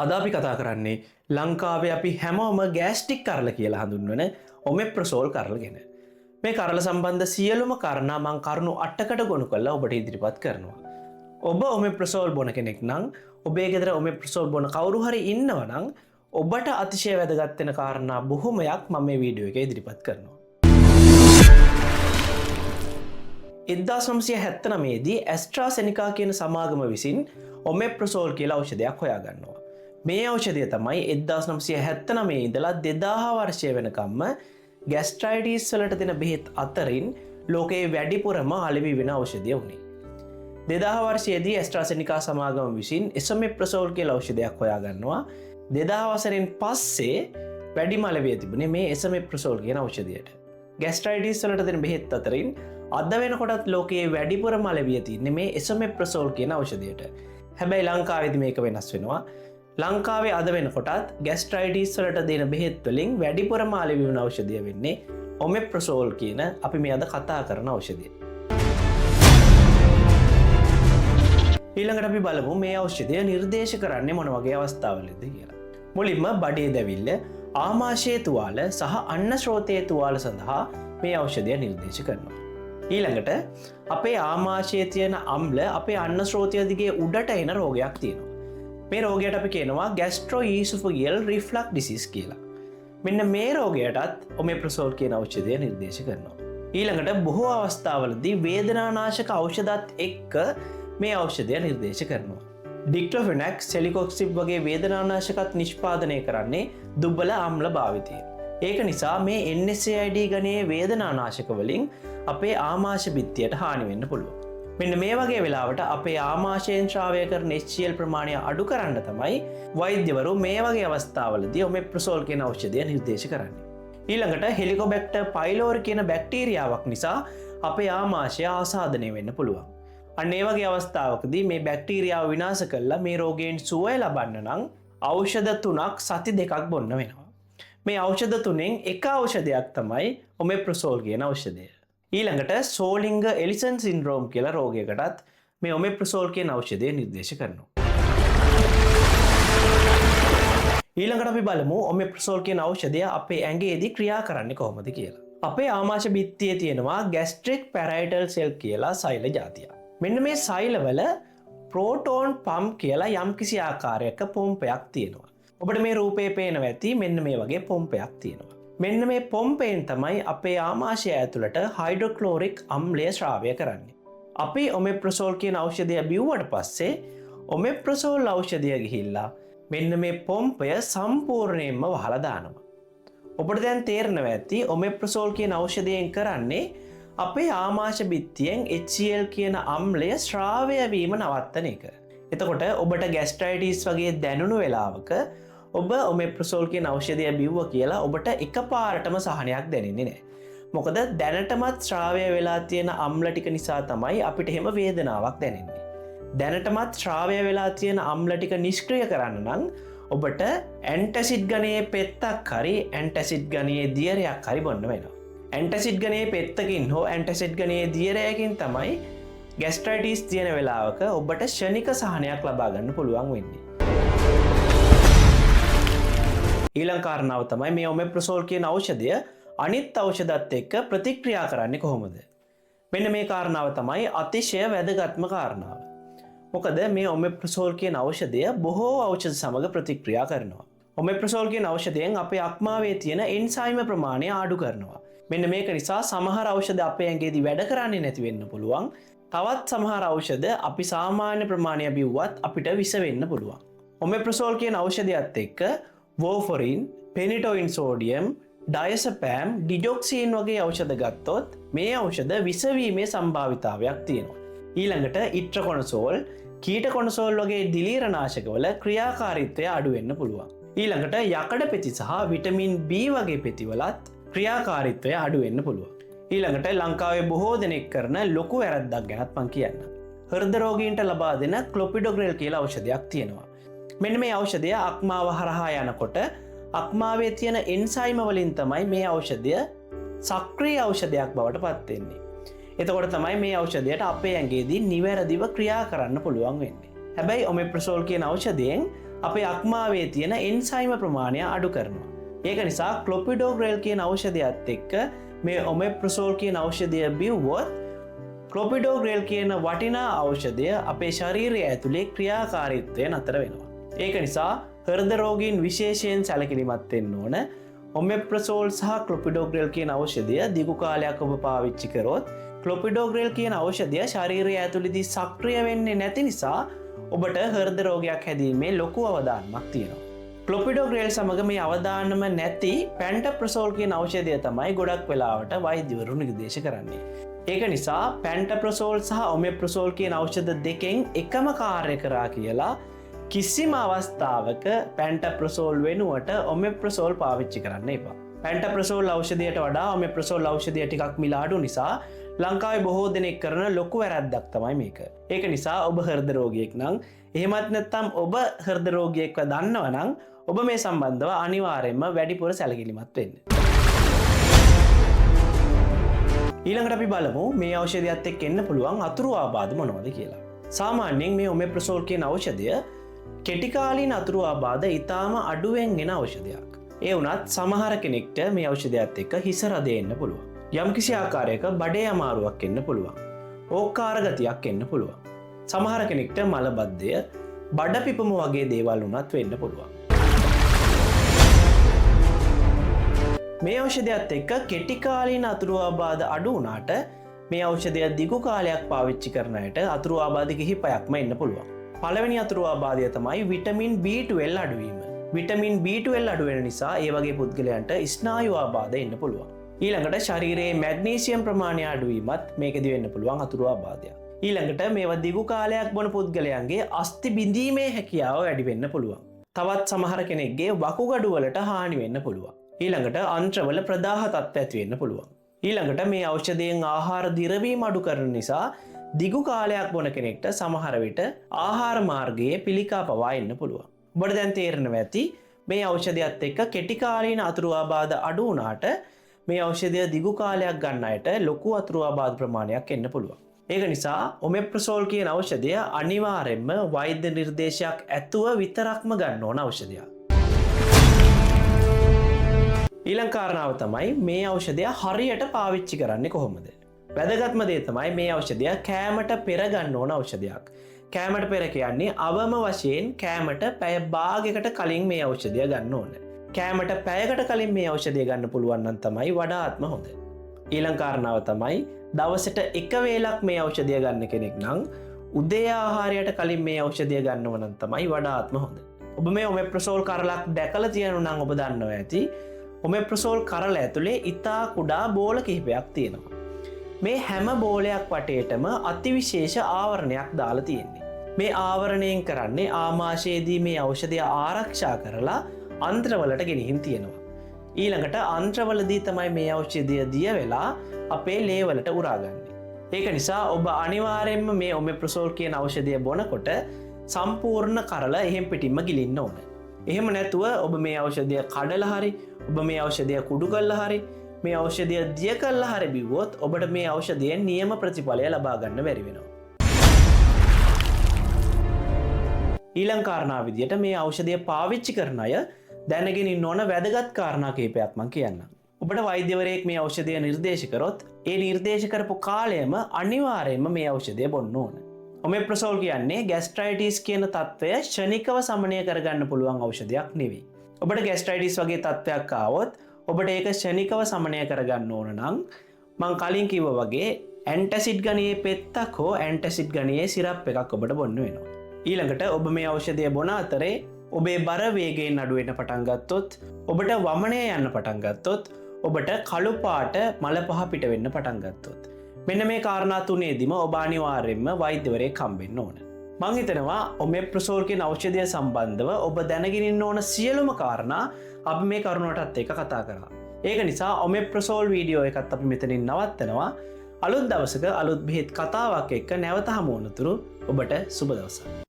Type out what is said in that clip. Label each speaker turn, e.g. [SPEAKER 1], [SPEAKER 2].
[SPEAKER 1] අද අපි කතා කරන්නේ ලංකාවේ අපි හැමෝම ගෑස්ටික් කරල කියලා හඳුන්වන ඔමෙප්‍රසෝල් කරල ගැන. මේ කරල සම්බන්ධ සියලුම කාරණා මං කරුණු 8කට ගොනු කරලා ඔබට ඉදිරිපත් කරනවා. ඔබ ඔමෙප්‍රසෝල් බොන කෙනෙක් නම්, ඔබේ ගෙදර ඔමෙප්‍රසෝල් බොන කවුරු හරි ඉන්නවා නම් ඔබට අතිශය වැදගත් වෙන කාරණා බොහොමයක් මම මේ වීඩියෝ එකේ ඉදිරිපත් කරනවා. 1979 දී ඇස්ට්‍රාසෙනිකා කියන සමාගම විසින් ඔමෙප්‍රසෝල් කියලා ඖෂධයක් හොයාගන්නවා. මේ ඖෂධය තමයි 1979 ඉඳලා 2000 වර්ෂය වෙනකම්ම ගැස්ට්‍රයිටිස් වලට දෙන බෙහෙත් අතරින් ලෝකයේ වැඩිපුරම අලෙවි වෙන ඖෂධය වුණේ. 2000 වර්ෂයේදී ඇස්ට්‍රාසෙනිකා සමාගම විසින් එසොමෙප්‍රසෝල් කියලා ඖෂධයක් හොයාගන්නවා. 2000 වසරෙන් පස්සේ වැඩිම අලෙවිය තිබුණේ මේ එසොමෙප්‍රසෝල් කියන ඖෂධයට. ගැස්ට්‍රයිටිස් වලට දෙන බෙහෙත් අතරින් අද වෙනකොටත් ලෝකයේ වැඩිපුරම අලෙවිය තින්නේ මේ එසොමෙප්‍රසෝල් කියන ඖෂධයට. හැබැයි ලංකාවේදී මේක වෙනස් වෙනවා. ලංකාවේ අද වෙනකොටත් ගැස්ට්‍රයිටිස් වලට දෙන බෙහෙත් වලින් වැඩිපුරම අලෙවි වන ඖෂධය වෙන්නේ ඔමෙප්‍රසෝල් කියන අපි මේ අද කතා කරන ඖෂධය. ඊළඟට අපි බලමු මේ ඖෂධය නිර්දේශ කරන්නේ මොන වගේ අවස්ථාවලද කියලා. මුලින්ම බඩේ දැවිල්ල, ආමාශයේ තුවාල සහ අන්න ශ්‍රෝතයේ තුවාල සඳහා මේ ඖෂධය නිර්දේශ කරනවා. ඊළඟට අපේ ආමාශයේ තියෙන අම්ල අපේ අන්න ශ්‍රෝතය දිගේ උඩට එන රෝගයක් තියෙනවා. මේ රෝගයට අපි කියනවා ගැස්ට්‍රෝ ඊසොෆගියල් රිෆ්ලක්ස් ඩිසීස් කියලා. මෙන්න මේ රෝගයටත් ඔමෙප්‍රසෝල් කියන ඖෂධය නිර්දේශ කරනවා. ඊළඟට බොහෝ අවස්ථාවලදී වේදනානාශක ඖෂධත් එක්ක මේ ඖෂධය නිර්දේශ කරනවා. ඩික්ලොෆෙනැක්, සෙලිකොක්සිබ් වගේ වේදනානාශකත් නිෂ්පාදනය කරන්නේ දුබල අම්ල භාවිතයෙන්. ඒක නිසා මේ NSAID ගණයේ වේදනානාශක වලින් අපේ ආමාශ බිත්තියට හානි වෙන්න පුළුවන්. මෙන්න මේ වගේ වෙලාවට අපේ ආමාශයෙන් ශ්‍රාවය කරන HCl ප්‍රමාණය අඩු කරන්න තමයි වෛද්‍යවරු මේ වගේ අවස්ථාවලදී ඔමෙප්‍රසෝල් කියන ඖෂධය නිර්දේශ කරන්නේ. ඊළඟට හෙලිකොබැක්ටර් පයිලෝරි කියන බැක්ටීරියාවක් නිසා අපේ ආමාශය ආසාදනය වෙන්න පුළුවන්. අන්න ඒ වගේ අවස්ථාවකදී මේ බැක්ටීරියාව විනාශ කරලා මේ රෝගයෙන් සුවය ලබන්න නම් ඖෂධ 3ක් සති 2ක් බොන්න වෙනවා. මේ ඖෂධ තුනෙන් එක ඖෂධයක් තමයි ඔමෙප්‍රසෝල් කියන ඖෂධය. ඊළඟට සෝලිංග එලිසන් සින්ඩ්‍රෝම් කියලා රෝගයකටත් මේ ඔමෙප්‍රසෝල් කියන ඖෂධය නිර්දේශ කරනවා. ඊළඟට අපි බලමු ඔමෙප්‍රසෝල් කියන ඖෂධය අපේ ඇඟේදී ක්‍රියා කරන්නේ කොහොමද කියලා. අපේ ආමාශ බිත්තියේ තියෙනවා ගැස්ට්‍රික් පැරයිටල් සෙල් කියලා සෛල ජාතියක්. මෙන්න මේ සෛලවල ප්‍රෝටෝන් පම්ප් කියලා යම්කිසි ආකාරයක පොම්පයක් තියෙනවා. ඔබට මේ රූපේ පේනවා ඇති මෙන්න මේ වගේ පොම්පයක් තියෙනවා. මෙන්න මේ පොම්පයෙන් තමයි අපේ ආමාශය ඇතුළට හයිඩ්‍රොක්ලෝරික් අම්ලය ශ්‍රාවය කරන්නේ. අපි ඔමෙප්‍රසෝල් කියන ඖෂධය බිව්වට පස්සේ ඔමෙප්‍රසෝල් ඖෂධය ගිහිල්ලා මෙන්න මේ පොම්පය සම්පූර්ණයෙන්ම වහලා දානවා. ඔබට දැන් තේරෙනවා ඇති ඔමෙප්‍රසෝල් කියන ඖෂධයෙන් කරන්නේ අපේ ආමාශ බිත්තියෙන් HCl කියන අම්ලය ශ්‍රාවය වීම නවත්තන එක. එතකොට ඔබට ගැස්ට්‍රයිටිස් වගේ දැනුණු වෙලාවක ඔබ ඔමෙප්‍රසෝල් කියන ඖෂධය බිව්ව කියලා ඔබට එකපාරටම සහනයක් දැනෙන්නේ නෑ. මොකද දැනටමත් ශ්‍රාවය වෙලා තියෙන අම්ල ටික නිසා තමයි අපිට එහෙම වේදනාවක් දැනෙන්නේ. දැනටමත් ශ්‍රාවය වෙලා තියෙන අම්ල ටික නිෂ්ක්‍රිය කරන්න නම් ඔබට ඇන්ටැසිඩ් ගණයේ පෙත්තක් හරි ඇන්ටැසිඩ් ගණයේ දියරයක් හරි බොන්න වෙනවා. ඇන්ටැසිඩ් ගණයේ පෙත්තකින් හෝ ඇන්ටැසිඩ් ගණයේ දියරයකින් තමයි ගැස්ට්‍රයිටිස් තියෙන වෙලාවක ඔබට ක්ෂණික සහනයක් ලබා ගන්න පුළුවන් වෙන්නේ. ඊළඟ කාරණාව තමයි මේ ඔමෙප්‍රසෝල් කියන ඖෂධය අනිත් ඖෂධත් එක්ක ප්‍රතික්‍රියා කරන්නේ කොහොමද? මෙන්න මේ කාරණාව තමයි අතිශය වැදගත්ම කාරණාව. මොකද මේ ඔමෙප්‍රසෝල් කියන ඖෂධය බොහෝ ඖෂධ සමග ප්‍රතික්‍රියා කරනවා. ඔමෙප්‍රසෝල් කියන ඖෂධයෙන් අපේ අක්මාවේ තියෙන එන්සයිම ප්‍රමාණය අඩු කරනවා. මෙන්න මේක නිසා සමහර ඖෂධ අපේ ඇඟේදී වැඩ කරන්නේ නැති වෙන්න පුළුවන්. තවත් සමහර ඖෂධ අපි සාමාන්‍ය ප්‍රමාණය බිව්වත් අපිට විස වෙන්න පුළුවන්. ඔමෙප්‍රසෝල් කියන ඖෂධයත් එක්ක වෝෆරින්, පෙනිටොයින් සෝඩියම්, ඩයසපෑම්, ඩිජොක්සින් වගේ ඖෂධ ගත්තොත් මේ ඖෂධ විසවීමේ සම්භාවිතාවයක් තියෙනවා. ඊළඟට ඉට්‍රකොනසෝල්, කීටකොනසෝල් වගේ දිලීරනාශකවල ක්‍රියාකාරීත්වය අඩු වෙන්න පුළුවන්. ඊළඟට යකඩ පෙති සහ විටමින් B වගේ පෙතිවලත් ක්‍රියාකාරීත්වය අඩු වෙන්න පුළුවන්. ඊළඟට ලංකාවේ බොහෝ දෙනෙක් කරන ලොකු වැරැද්දක් ගැනත් මං කියන්න. හෘද රෝගීන්ට ලබා දෙන ක්ලොපිඩොග්‍රෙල් කියලා ඖෂධයක් තියෙනවා. මෙන්න මේ ඖෂධය අක්මාව හරහා යනකොට අක්මාවේ තියෙන එන්සයිම වලින් තමයි මේ ඖෂධය සක්‍රීය ඖෂධයක් බවට පත් වෙන්නේ. එතකොට තමයි මේ ඖෂධයට අපේ ඇඟේදී නිවැරදිව ක්‍රියා කරන්න පුළුවන් වෙන්නේ. හැබැයි ඔමෙප්‍රසෝල් කියන ඖෂධයෙන් අපේ අක්මාවේ තියෙන එන්සයිම ප්‍රමාණය අඩු කරනවා. ඒක නිසා ක්ලොපිඩෝග්‍රෙල් කියන ඖෂධයත් එක්ක මේ ඔමෙප්‍රසෝල් කියන ඖෂධය බිව්වොත් ක්ලොපිඩෝග්‍රෙල් කියන වටිනා ඖෂධය අපේ ශරීරය ඇතුලේ ක්‍රියාකාරීත්වය නතර වෙනවා. ඒක නිසා හෘද රෝගීන් විශේෂයෙන් සැලකිලිමත් වෙන්න ඕන. ඔමෙප්‍රසෝල් සහ ක්ලොපිඩෝග්‍රෙල් කියන ඖෂධය දිගු කාලයක් ඔබ පාවිච්චි කරොත් ක්ලොපිඩෝග්‍රෙල් කියන ඖෂධය ශරීරය ඇතුළේදී සක්‍රිය වෙන්නේ නැති නිසා ඔබට හෘද රෝගයක් හැදීමේ ලොකු අවදානමක් තියෙනවා. ක්ලොපිඩෝග්‍රෙල් සමග මේ අවදානම නැති පැන්ටප්‍රසෝල් කියන ඖෂධය තමයි ගොඩක් වෙලාවට වෛද්‍යවරු නිර්දේශ කරන්නේ. ඒක නිසා පැන්ටප්‍රසෝල් සහ ඔමෙප්‍රසෝල් කියන ඖෂධ දෙකෙන් එකම කාර්ය කරා කියලා කිසිම අවස්ථාවක පැන්ටප්‍රසෝල් වෙනුවට ඔමෙප්‍රසෝල් පාවිච්චි කරන්න එපා. පැන්ටප්‍රසෝල් ඖෂධයට වඩා ඔමෙප්‍රසෝල් ඖෂධය ටිකක් මිල අඩු නිසා ලංකාවේ බොහෝ දෙනෙක් කරන ලොකු වැරැද්දක් තමයි මේක. ඒක නිසා ඔබ හෘද රෝගියෙක් නම්, එහෙමත් නැත්නම් ඔබ හෘද රෝගියෙක්ව දන්නවා නම් ඔබ මේ සම්බන්ධව අනිවාර්යයෙන්ම වැඩිපුර සැලකිලිමත් වෙන්න. ඊළඟට අපි බලමු මේ ඖෂධයත් එක්ක එන්න පුළුවන් අතුරු ආබාධ මොනවද කියලා. සාමාන්‍යයෙන් මේ ඔමෙප්‍රසෝල් කියන ඖෂධය කෙටිකාලීන අතුරු ආබාධ ඉතාම අඩුවෙන් එන ඖෂධයක්. ඒ වුණත් සමහර කෙනෙක්ට මේ ඖෂධයත් එක්ක හිස රදේ එන්න පුළුවන්. යම්කිසි ආකාරයක බඩේ අමාරුවක් එන්න පුළුවන්. ඕකාර ගතියක් එන්න පුළුවන්. සමහර කෙනෙක්ට මලබද්ධය, බඩ පිපුම වගේ දේවල් වුණත් වෙන්න පුළුවන්. මේ ඖෂධයත් එක්ක කෙටිකාලීන අතුරු ආබාධ අඩු වුණාට මේ ඖෂධය දිගු කාලයක් පාවිච්චි කරන අයට අතුරු ආබාධ කිහිපයක්ම එන්න පුළුවන්. පළවෙනි අතුරු ආබාධය තමයි විටමින් B12 අඩුවීම. විටමින් B12 අඩු වෙන නිසා ඒ වගේ පුද්ගලයන්ට ස්නායු ආබාධ එන්න පුළුවන්. ඊළඟට ශරීරයේ මැග්නීසියම් ප්‍රමාණය අඩුවීමත් මේකෙදි වෙන්න පුළුවන් අතුරු ආබාධයක්. ඊළඟට මේවා දිගු කාලයක් බොන පුද්ගලයන්ගේ අස්ථි බිඳීමේ හැකියාව වැඩි වෙන්න පුළුවන්. තවත් සමහර කෙනෙක්ගේ වකුගඩු වලට හානි වෙන්න පුළුවන්. ඊළඟට අන්ත්‍රවල ප්‍රදාහ තත්ත්ව ඇති වෙන්න පුළුවන්. ඊළඟට මේ ඖෂධයෙන් ආහාර දිරවීම අඩු කරන නිසා දිගු කාලයක් බොන කෙනෙක්ට සමහර විට ආහාර මාර්ගයේ පිළිකා පවා එන්න පුළුවන්. ඔබට දැන් තේරෙනවා ඇති මේ ඖෂධයත් එක්ක කෙටි කාලීන අතුරු ආබාධ අඩු වුණාට මේ ඖෂධය දිගු කාලයක් ගන්න අයට ලොකු අතුරු ආබාධ ප්‍රමාණයක් එන්න පුළුවන්. ඒක නිසා ඔමෙප්‍රසෝල් කියන ඖෂධය අනිවාර්යයෙන්ම වෛද්‍ය නිර්දේශයක් ඇතුව විතරක්ම ගන්න ඕන ඖෂධයක්. ඊළඟ කාරණාව තමයි මේ ඖෂධය හරියට පාවිච්චි කරන්නේ කොහොමද? වැදගත්ම දේ තමයි මේ ඖෂධය කෑමට පෙර ගන්න ඕන ඖෂධයක්. කෑමට පෙර කියන්නේ අවම වශයෙන් කෑමට පැය භාගයකට කලින් මේ ඖෂධය ගන්න ඕන. කෑමට පැයකට කලින් මේ ඖෂධය ගන්න පුළුවන් නම් තමයි වඩාත්ම හොඳ. ඊළඟ කාරණාව තමයි දවසට එක වේලක් මේ ඖෂධය ගන්න කෙනෙක් නම් උදේ ආහාරයට කලින් මේ ඖෂධය ගන්නව නම් තමයි වඩාත්ම හොඳ. ඔබ මේ ඔමෙප්‍රසෝල් කරලක් දැකලා තියෙනවා නම් ඔබ දන්නවා ඇති ඔමෙප්‍රසෝල් කරල ඇතුලේ ඉතා කුඩා බෝල කිහිපයක් තියෙනවා. මේ හැම බෝලයක් වටේටම අතිවිශේෂ ආවරණයක් දාලා තියෙන්නේ. මේ ආවරණයෙන් කරන්නේ ආමාශයේදී මේ ඖෂධය ආරක්ෂා කරලා අන්ත්‍රවලට ගෙනihin තියෙනවා. ඊළඟට අන්ත්‍රවලදී තමයි මේ ඖෂධය දිය වෙලා අපේ ලේවලට උරාගන්නේ. ඒක නිසා ඔබ අනිවාර්යයෙන්ම මේ ඔමෙප්‍රසෝල් කියන ඖෂධය බොනකොට සම්පූර්ණ කරල එහෙම් පිටින්ම ගිලින්න ඕන. එහෙම නැතුව ඔබ මේ ඖෂධය කඩලා හරි, ඔබ මේ ඖෂධය කුඩු කරලා හරි, මේ ඖෂධය දිය කරලා හරි බිව්වොත් ඔබට මේ ඖෂධයෙන් නියම ප්‍රතිඵලය ලබා ගන්න බැරි වෙනවා. ඊළඟ කාරණාව විදියට මේ ඖෂධය පාවිච්චි කරන අය දැනගෙන ඉන්න ඕන වැදගත් කාරණා කිහිපයක් මං කියන්නම්. ඔබට වෛද්‍යවරයෙක් මේ ඖෂධය නිර්දේශ කරොත් ඒ නිර්දේශ කරපු කාලයම අනිවාර්යයෙන්ම මේ ඖෂධය බොන්න ඕන. ඔමෙප්‍රසෝල් කියන්නේ ගැස්ට්‍රයිටිස් කියන තත්ත්වය ක්ෂණිකව සමනය කරගන්න පුළුවන් ඖෂධයක් නෙවෙයි. ඔබට ගැස්ට්‍රයිටිස් වගේ තත්ත්වයක් ආවොත් ඔබට ඒක ක්ෂණිකව සමනය කරගන්න ඕන නම් මං කලින් කිව්වා වගේ ඇන්ටැසිඩ් ගණයේ පෙත්තක් හෝ ඇන්ටැසිඩ් ගණයේ සිරප් එකක් ඔබට බොන්න වෙනවා. ඊළඟට ඔබ මේ ඖෂධය බොන අතරේ ඔබේ බර වේගයෙන් අඩු වෙන්න පටන් ගත්තොත්, ඔබට වමනය යන්න පටන් ගත්තොත්, ඔබට කළු පාට මල පහ පිට වෙන්න පටන් ගත්තොත්, මෙන්න මේ කාරණා තුනේදීම ඔබ අනිවාර්යයෙන්ම වෛද්‍යවරයෙක් හම්බෙන්න ඕන. මං හිතනවා ඔමෙප්‍රසෝල් කියන ඖෂධය සම්බන්ධව ඔබ දැනගෙන ඉන්න ඕන සියලුම කාරණා අපි මේ කරුණටත් එක්ක කතා කරා. ඒක නිසා ඔමෙප්‍රසෝල් වීඩියෝ එකත් අපි මෙතනින් නවත්තනවා. අලුත් දවසක අලුත් බෙහෙත් කතාවක් එක්ක නැවත හමු වනතුරු ඔබට සුබ දවසක්.